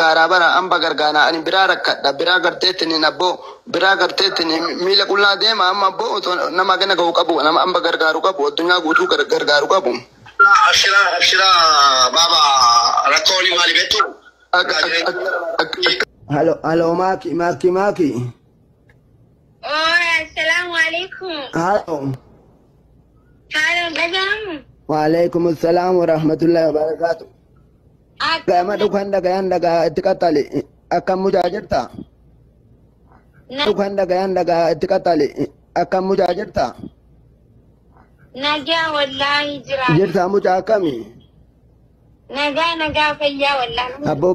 Gargaaraa bara amba gargaaraa ani biraa rakkadha biraa garteettiniin abboo biraa garteettiniin miila qullaa deema amma abboo otoo nama gana ga'u qabu nama amba gargaaru qabu addunyaa guutuu gargaaru qabu. Abshiraa abshiraa baaba rakkoon maali beektu? Halo halo maaki maaki maaki. Oh, assalamu alaikum. Halo. Halo, dhaga'amu. Waalaikum assalam wa rahmatullahi wa barakatuh. Gama dhukan dhagayan dhagaa itti qaxxale akkam mucaa jirta? Dhukan dhagayan dhagaa itti qaxxale akkam mucaa jirta? Nagaa wallaahi jira. Jirta mucaa akkami? Nagaa nagaa fayyaa wallaahi. Abboo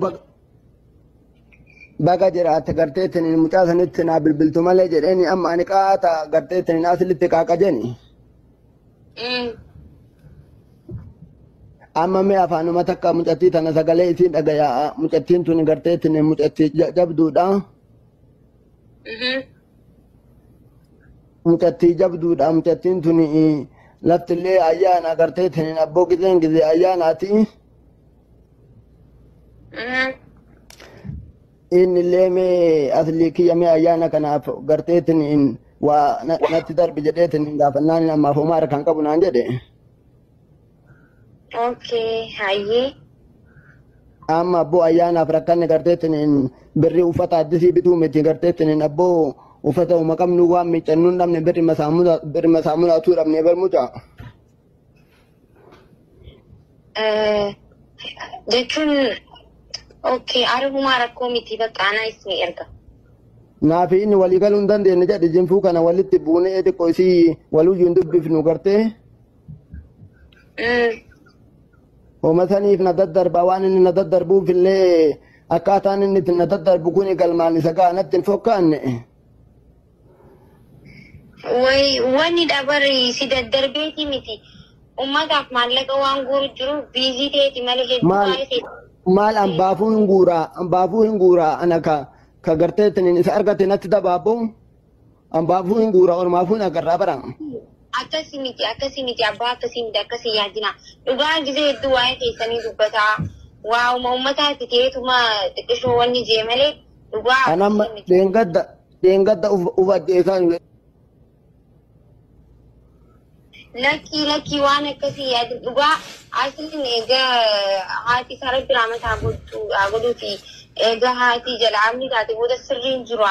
baga jiraatte garteettiniin mucaa sanitti naa bilbiltu malee jedheeni amma ani qaata garteettiniin asilitti qaaqa jeni. Amma mee afaanuma takka mucattii tana sagalee isiin dhagayaa mucattiin tun garteettiniin mucattii jabduudha. Mucattii jabduudha mucattiin tun laftillee ayyaana garteettiniin abboo gizeen gizee ayyaanaati. Inni illee mee aslii kiyya mee ayyaana kanaaf garteettiniin waa natti darbi jedheettiniin gaafannaan ammaaf homaa harkaan qabu naan jedhe. Okay, hayyee. Amma abboo ayyaanaaf rakkanne garteettiniin birrii uffata addisii bituu miti garteettiniin abboo uffata uma qabnu waan miiccannuu hin dhabne birri masaamunaatuu dhabne bar mucaa. Jechuun okay, arumaa rakkoo miti bakka anaa isin erga. Naafi inni walii galuu hin dandeenye jedhe jinfuu kana walitti buunee xiqqoo isii waluyyuu hin dubbifnu gartee. Homa saniif na daddarba waan inni na daddarbuuf illee akkaataan inni itti na daddarbu kuni galmaan isa ga'a natti hin fokkaanne. Way wanni dabari si daddarbeeti miti. Ummataaf maallaqa waan guuru jiru biizii ta'eeti malee hedduu Maal baay'ee maal an baafuu hin guuraa an baafuu hin guuraa ana ka ka garteettiniin isa argate natti dabaaboo an baafuu hin guuraa ormaafuu hin agarraa bara. Akkasii miti akkasii miti abbaa akkasii miti akkasii yaadina. Dhugaa gisee hedduu waa'ee keessanii dubbataa. Waa'uma ummataatti ta'eetuma xiqqishoo wanni jee malee dhugaa An amma akkasii miti. dheengadda dheengadda uf ajjeesaan Lakkii lakkii waan akkasii yaadin dhugaa asliin egaa haati isaa rabbi rahmata haa godhuuti egaa haati jala amni taate booda sirriin jiru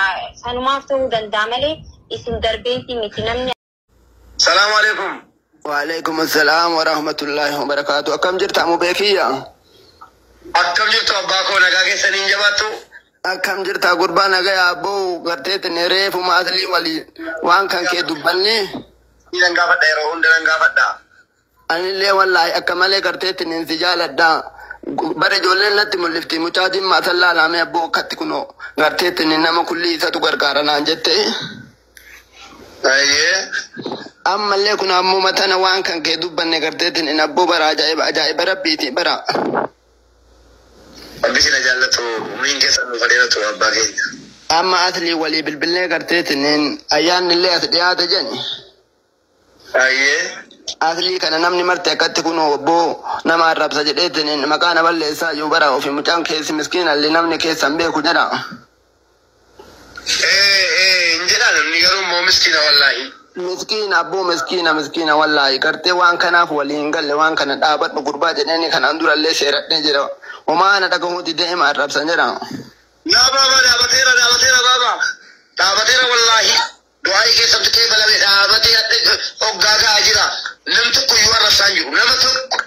sanumaaf ta'uu danda'a malee isin darbeeti miti namni. Salaamu alaikum. Waalaikum assalam wa rahmatullahi wa barakatuh. Akkam jirta Mubeekiyya? Akkam jirtu abbaa koo nagaa keessaniin jabaattu? Akkam jirta gurbaa nagaya abboo garteetin reefuma aslii walii waan kan kee dubbanne. Nan gaafadha yeroo hunda nan gaafadha. Anillee wallaahi akka malee garteetin si jaaladha. Bara ijoolleen natti mul'ifti mucaa jimmaa san laalamee abboo akkatti kunoo garteetin nama kullii isatu gargaara naan jette. Ayyee. Ammallee kun ammoo matana waan kan kee dubbanne garteetin abboo bara ajaa'iba ajaa'iba rabbiiti bara. Rabbi sina jaallatu umriin keessan nuuf dheeratu abbaa keenya. Amma aslii walii bilbillee garteetin ayyaanni illee as dhiyaate jeni. Ayyee. Aslii kana namni marte akkatti kun obboo nama arrabsa jedheetin maqaa na balleessaa jiru bara ofi mucaan keessi miskiinallee namni keessan beeku jedha. Ee hin jedhaa namni garuu immoo miskiina wallaahi. Miskiina abboo miskiina miskiina wallaahi gartee waan kanaaf walii hin galle waan kana dhaabadhu gurbaa jedheeni kanaan durallee seeradhee jira. Homaa ana dhagahuuti deema arrabsan jedha. Yaa baaba dhaabateera dhaabateera baaba. Dhaabateera wallaahi. Du'aayii keessatti keefalame dhaabatee hadhe hoggaa ga'aa jira. Nam tokko iyyuu arrabsaan jiru. Nama tokko.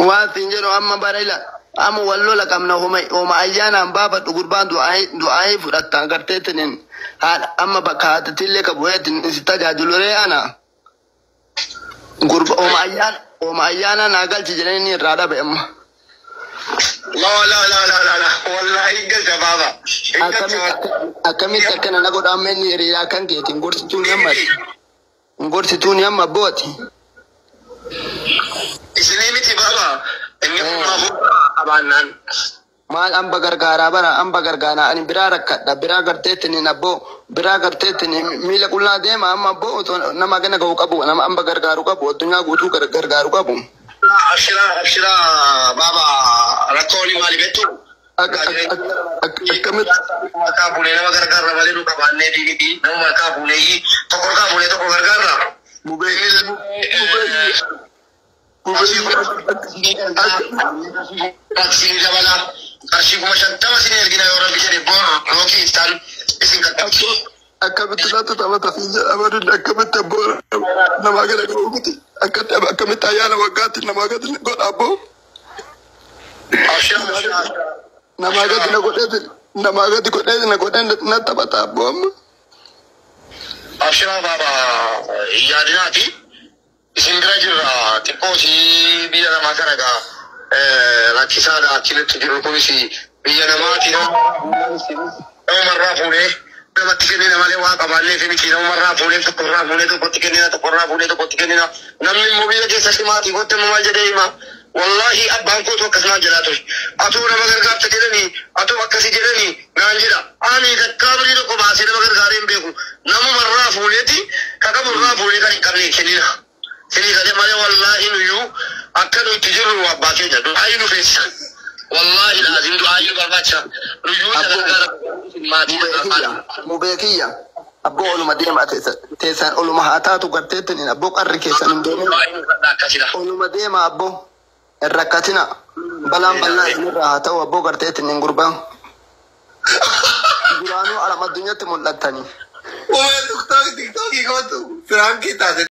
Waan siin jedhu amma bara ila amma wal lola qabna homa ayyaanaan baafadhu gurbaan du'aayii fudhattaan garteettiniin haadha amma bakka haatitillee ka bu'eetin si tajaajilu ree ana. Gurba homa ayyaana homa ayyaana naa galchi jedhanii irraa dhabe amma. La la la la la la. Wallaahi hin galcha baaba. Hin galcha. Akkamitti akkana na godha amma inni hiriyaa kan keetiin gorsituu ni amma gorsituu ni amma abbooti. Isinii miti baaba. Inni kun maafuu qabaannaan. Maal amba gargaaraa bara amba gargaaraa ani biraa rakkadha biraa garteettiniin abboo biraa garteettiniin miila qullaa deema amma abboo otoo nama gana ga'u qabu nama amba gargaaru qabu addunyaa guutuu gargaaru qabu. Abshiraa abshiraa baaba rakkoon maali beektu? Akkamitti Harkaa fuunee nama gargaarra malee nu qabaannee diiniti. Nama harkaa fuunee tokko harkaa fuunee tokko gargaarra. Mubee Qarshii dabala. Qarshii 50,000 isin ergina yoo rabbi jedhe boor yookiin isaan isin qaqqabsiisu. Akkamitti natti taphata siin jedhama, akkamitti abboo namaa gadi godhuuti, akkamitti ayyaana waggaatti namaa gadi godha abboo, namaa gadi na godheeti, namaa gadi godhee na godhee na taphata abboo amma. Abshiraa baaba, yaadinaati. Isin bira jirra, xiqqoo si biyya namaa kana gaa rakkisaadha, achinitti jiru kunis biyya namaati. Namumarraa fuunee namatti kennina malee waa qabaannee fi miti, namumarraa fuunee tokkorraa fuunee tokkotti kennina, tokkorraa fuunee tokkotti kennina. Namni immoo biyya keessatti maatii kootti immoo maal jedhee hima? Wallaahi abbaan kootu akkasumaan jedhaa ture. Atoo nama gargaarta jedhanii, atoo akkasii jedhanii naan jedha. Ani takkaa birii tokko baasee nama gargaaree hin beeku. Namumarraa fuuneeti kaqaburraa fuunee kan hin qabne kennina. Sinii galee malee wallaahi nuyyuu akka nu itti jirru abbaa keenya du'aayi nu feessa. Wallaahi laazim du'aayi nu barbaachisa. Nuyyuu isa gargaara maatii. Mubee kiyya abboo, oluma deema teessan, oluma haa taatu garteettiniin abboo, qarri keessan hin deemin. Du'aayi nu kadhaa akkasidha. Oluma deema abboo, hin rakkatina, balaan bal'aa isinirraa haa ta'u abboo, garteettiniin gurbaan duraanuu alama addunyaatti mul'attanii. Uumee tiktookii kootu firaankii taate.